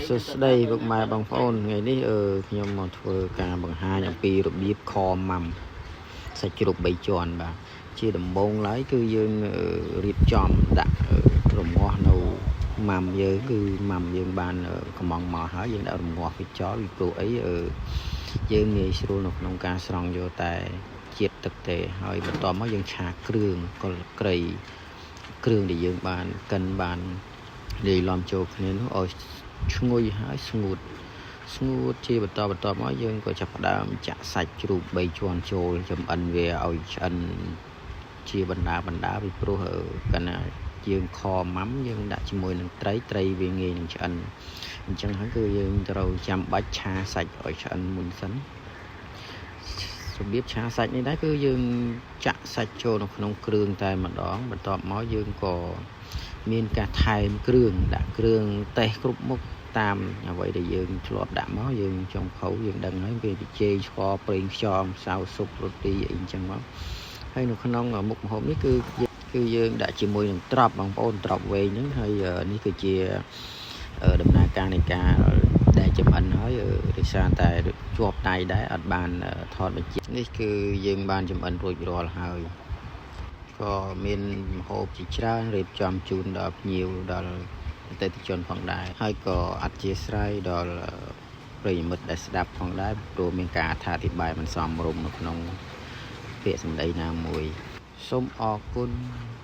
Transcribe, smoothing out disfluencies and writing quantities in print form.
សួស្តីពុកម៉ែបងប្អូនថ្ងៃនេះខ្ញុំមកធ្វើការបង្ហាញអំពីរបៀបខម៉ាំសាច់ជ្រូក3ជាន់បាទជាដំបូងឡើយគឺយើងរៀបចំដាក់រងាស់នៅម៉ាំយើងគឺម៉ាំយើងបានកំងមកហើយយើងដាក់រងាស់វាចោលពីព្រោះអីយើងងាយស្រួលនៅក្នុងការស្រង់យកតែជាតិទឹកទេហើយបន្ទាប់មកយើងឆាគ្រឿងកលក្រៃគ្រឿងដែលយើងបានកិនបានលាយឡំចូលគ្នានោះឲ្យឈ្ងុយហើយស្ងួតស្ងួតជាបន្តបន្តមកយើងក៏ចាប់ផ្ដើមចាក់សាច់ជ្រូក3ជាន់ចូលចំអិនវាឲ្យឆ្អិនជាបណ្ដាបណ្ដាពីព្រោះកាលណាយើងខម៉ាំយើងដាក់ជាមួយនឹងត្រីត្រីវាងាយនឹងឆ្អិនអញ្ចឹងហើយគឺយើងត្រូវចាំបាច់ឆាសាច់ឲ្យឆ្អិនមុនសិនរបៀបឆាសាច់នេះដែរគឺយើងចាក់សាច់ចូលនៅក្នុងគ្រឿងតែម្ដងបន្ទាប់មកយើងក៏មានការថែមគ្រឿងដាក់គ្រឿងតេសគ្រប់មុខតាមអ្វីដែលយើងធ្លាប់ដាក់មកយើងចុងភៅយើងដឹងហើយវាប៊ីចេងស្ករប្រេងខ្យងម្សៅស៊ុបរ៉ូទីអីអញ្ចឹងមកហើយនៅក្នុងមុខម្ហូបនេះគឺគឺយើងដាក់ជាមួយនឹងត្រប់បងប្អូនត្រប់វែងហ្នឹងហើយនេះគឺជាដំណើរការនៃការដែលចំអិនហើយដោយសារតែជាប់ដៃដែរអត់បានថតបញ្ជានេះគឺយើងបានចំអិនរួចរាល់ហើយក៏មានម្ហូបជាច្រើនរៀបចំជូនដល់ភ្ញៀវដល់អតិថិជនផងដែរហើយក៏អធ្យាស្រ័យដល់ប្រិយមិត្តដែលស្ដាប់ផងដែរព្រោះមានការអត្ថាធិប្បាយមិនសមរម្យនៅក្នុងពាក្យសម្ដីណាមួយសូមអរគុណ។